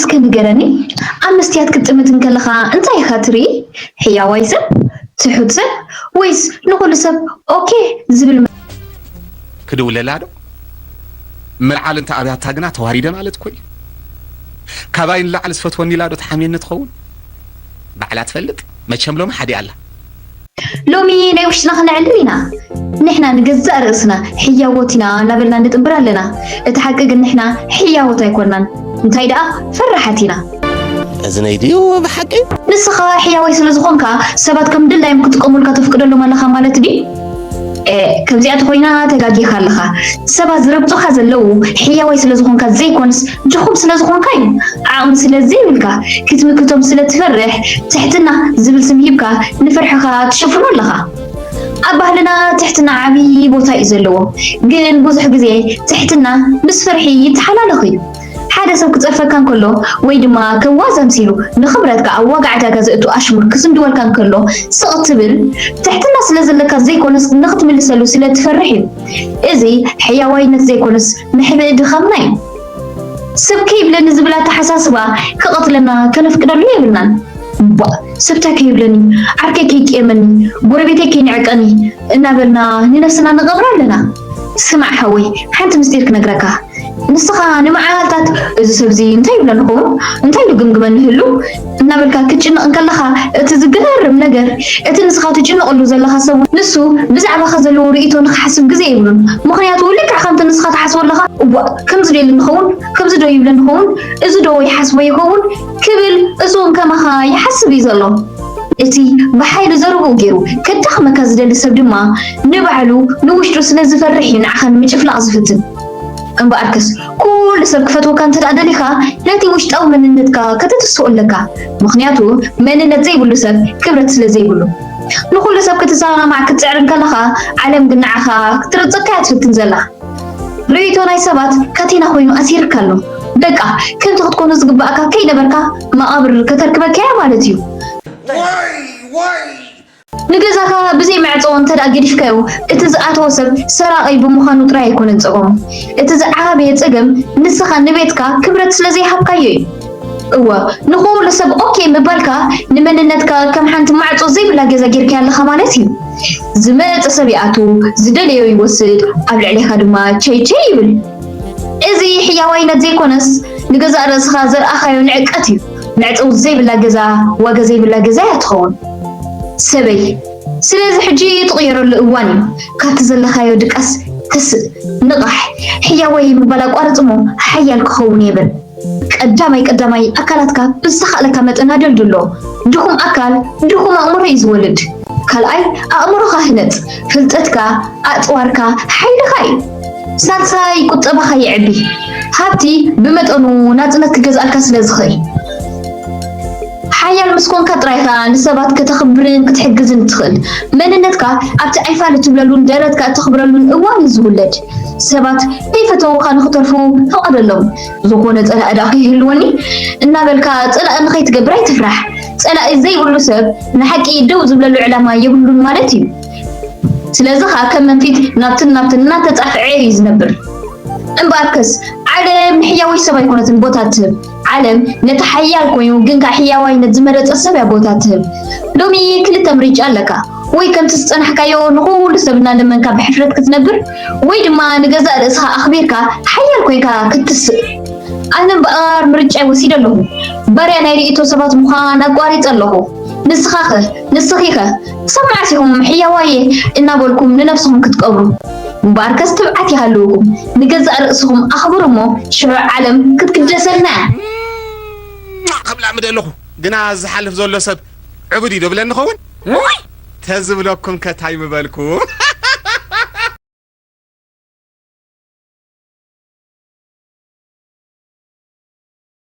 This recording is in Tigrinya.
እስከ ንገረኒ፣ ኣብ መስትያት ክትጥምት እንከለኻ እንታይ ኢኻ ትርኢ? ሕያዋይ ሰብ? ትሑት ሰብ? ወይስ ንኹሉ ሰብ ኦኬ ዝብል? ክድውለላ ዶ? ምልዓል እንተ ኣብያታ ግና ተዋሪደ ማለት እኮ እዩ። ካባይ ንላዕሊ ዝፈትወኒ ኢላ ዶ ትሓምየኒ ትኸውን? ባዕላ ትፈልጥ። መቸም ሎሚ ሓዲኣ ኣላ። ሎሚ ናይ ውሽጥና ክነዕልል ኢና። ንሕና ንገዛእ ርእስና ሕያዎት ኢና እናበልና ንጥንብር ኣለና። እቲ ሓቂ ግን ንሕና ሕያዎት ኣይኮናን። እንታይ ደኣ ፈራሓት ኢና። እዚ ናይ ድዩ ብሓቂ? ንስኻ ሕያዋይ ስለ ዝኾንካ ሰባት ከም ድላዮም ክጥቀሙልካ ተፍቅደሎም ኣለኻ ማለት ድዩ? ኤ፣ ከምዚኣ ተኾይና ተጋጊኻ ኣለኻ። ሰባት ዝረግጹኻ ዘለዉ ሕያዋይ ስለ ዝኾንካ ዘይኮንስ ድኹም ስለ ዝኾንካ እዩ። ዓቕሚ ስለ ዘይብልካ ክትምክቶም ስለ ትፈርሕ ትሕትና ዝብል ስም ሂብካ ንፍርሕኻ ትሽፍኖ ኣለኻ። ኣብ ባህልና ትሕትና ዓብዪ ቦታ እዩ ዘለዎ። ግን ብዙሕ ግዜ ትሕትና ምስ ፍርሒ ይተሓላለኽ እዩ። ሓደ ሰብ ክጸርፈካ እንከሎ ወይ ድማ ከም ዋዛ ኣምሲሉ ንኽብረትካ ኣብ ዋጋ ዕዳጋ ዘእቱ ኣሽሙር ክስንድወልካ እንከሎ ስቕ ትብል ትሕትና ስለ ዘለካ ዘይኮነስ ንኽትምልሰሉ ስለ ትፈርሕ እዩ። እዚ ሕያዋይነት ዘይኮነስ መሕብኢ ድኻምና እዩ። ሰብ ከይብለኒ ዝብል ኣተሓሳስባ ክቐትለና ከነፍቅደሉ የብልናን። እባ ሰብ እንታይ ከይብለኒ፣ ዓርከይ ከይቅየመኒ፣ ጎረቤተይ ከይንዕቀኒ እናበልና ንነብስና ንቐብራ ኣለና። ስማዕ ሓወይ፣ ሓንቲ ምስጢር ክነግረካ። ንስኻ ንመዓልታት እዚ ሰብዚ እንታይ ይብለ ንኸውን እንታይ ኢሉ ግምግመኒ ህሉ እናበልካ ክትጭነቕ እንከለኻ እቲ ዝገርም ነገር እቲ ንስኻ ትጭነቐሉ ዘለኻ ሰብ ንሱ ብዛዕባኻ ዘለዎ ርእይቶ ንኽሓስብ ግዜ የብሉን። ምኽንያቱ ልክዕ ከምቲ ንስኻ ትሓስቦ ኣለኻ እዋእ ከምዚ ዶ ኢሉ ንኸውን ከምዚ ዶ ይብለ ንኸውን እዚ ዶ ይሓስቦ ይኸውን ክብል እሱ እውን ከማኻ ይሓስብ እዩ ዘሎ። እቲ ብሓይሊ ዘረብኡ ገይሩ ከዳኽመካ ዝደሊ ሰብ ድማ ንባዕሉ ንውሽጡ ስለ ዝፈርሕ እዩ ንዓኻ ንምጭፍላቕ ዝፍትን። እምበኣርከስ ኩሉ ሰብ ክፈትወካ እንተ ደኣ ደሊኻ ነቲ ውሽጣዊ መንነትካ ከተትስኦ ኣለካ። ምኽንያቱ መንነት ዘይብሉ ሰብ ክብረት ስለ ዘይብሉ። ንኹሉ ሰብ ክትሰማማዕ ክትጽዕር እንከለኻ ዓለም ግን ንዓኻ ክትርጽካ እያ ትፍትን ዘላ። ርእይቶ ናይ ሰባት ካቴና ኮይኑ ኣሲርካ ኣሎ። በቃ ከምቲ ክትኮኖ ዝግባእካ ከይነበርካ መቓብር ከተርክበካ እያ ማለት እዩ። ንገዛኻ ብዘይ ማዕጾ እንተ ደኣ ገዲፍካዮ፣ እቲ ዝኣተወ ሰብ ሰራቒ ብምዃኑ ጥራይ ኣይኮነን ጸገሙ። እቲ ዝዓበየ ጸገም ንስኻ ንቤትካ ክብረት ስለ ዘይሃብካዮ እዩ። እወ፣ ንኹሉ ሰብ ኦኬ ምባልካ ንመንነትካ ከም ሓንቲ ማዕጾ ዘይብላ ገዛ ጌርካያ ኣለኻ ማለት እዩ። ዝመጸ ሰብ ይኣቱ፣ ዝደለዮ ይወስድ፣ ኣብ ልዕሌኻ ድማ ቸይ ቸይ ይብል። እዚ ሕያዋይነት ዘይኮነስ ንገዛእ ርእስኻ ዘርኣኻዮ ንዕቀት እዩ። መዕጸዊ ዘይብላ ገዛ ዋጋ ዘይብላ ገዛ እያ ትኸውን። ሰበይ፣ ስለዚ ሕጂ ትቕየረሉ እዋን እዩ። ካብቲ ዘለኻዮ ድቃስ ተስእ፣ ንቓሕ፣ ሕያወይ ምባል ኣቋርጽ እሞ ሓያል ክኸውን የብን። ቀዳማይ ቀዳማይ ኣካላትካ ብዝተኻእለካ መጠን ኣደልድሎ። ድኹም ኣካል ድኹም ኣእምሮ እዩ ዝወልድ። ካልኣይ ኣእምሮኻ ህነጽ፣ ፍልጠትካ፣ ኣጽዋርካ፣ ሓይልኻ እዩ። ሳልሳይ ቁጠባኻ የዕቢ። ሃብቲ ብመጠኑ ናጽነት ክገዝኣልካ ስለ ዝኽእል። ሓያል ምስ ኮንካ ጥራይ ኢኻ ንሰባት ከተኽብርን ክትሕግዝን እትኽእል። መንነትካ ኣብቲ ኣይፋል እትብለሉን ደረትካ እተኽብረሉን እዋን እዩ ዝውለድ። ሰባት ከይፈተዉኻ ንኽተርፉ ፍቐደሎም። ዝኾነ ጸላኢ ደኣ ከይህልወኒ እናበልካ ጸላኢ ንኸይትገብር ኣይትፍራሕ። ጸላኢ ዘይብሉ ሰብ ንሓቂ ደው ዝብለሉ ዕላማ የብሉን ማለት እዩ። ስለዚ ኸኣ ከም መንፊት ናብትን ናብትን እናተጻፍዐ እዩ ዝነብር። እምበኣርከስ ዓለም ንሕያወይ ሰብ ኣይኮነትን ቦታ እትህብ። ዓለም ነቲ ሓያል ኮይኑ ግን ከኣ ሕያዋይነት ዝመረጸ ሰብ እያ ቦታ እትህብ። ሎሚ ክልተ ምርጫ ኣለካ። ወይ ከምቲ ዝጸናሕካዮ ንኹሉ ሰብ እናለመንካ ብሕፍረት ክትነብር ወይ ድማ ንገዛእ ርእስኻ ኣኽቢርካ ሓያል ኮይንካ ክትስእ። ኣነ እምበኣር ምርጫይ ወሲደ ኣለኹ። ባርያ ናይ ርእይቶ ሰባት ምዃን ኣቋሪጸ ኣለኹ። ንስኻኸ ንስኺኸ ክሳብ መዓስ ኢኹም ሕያዋየ እናበልኩም ንነብስኹም ክትቀብሩ? እምበኣርከስ ትብዓት ይሃልውኩም። ንገዛእ ርእስኹም ኣኽብሩ እሞ ሽዑ ዓለም ክትግደሰልና እያ። ክብላ ምደለኹ ግና ዝሓልፍ ዘሎ ሰብ ዕቡድ እዩ ዶ ብለኒ ኸውን? ተዝብለኩም ከታይ ምበልኩ።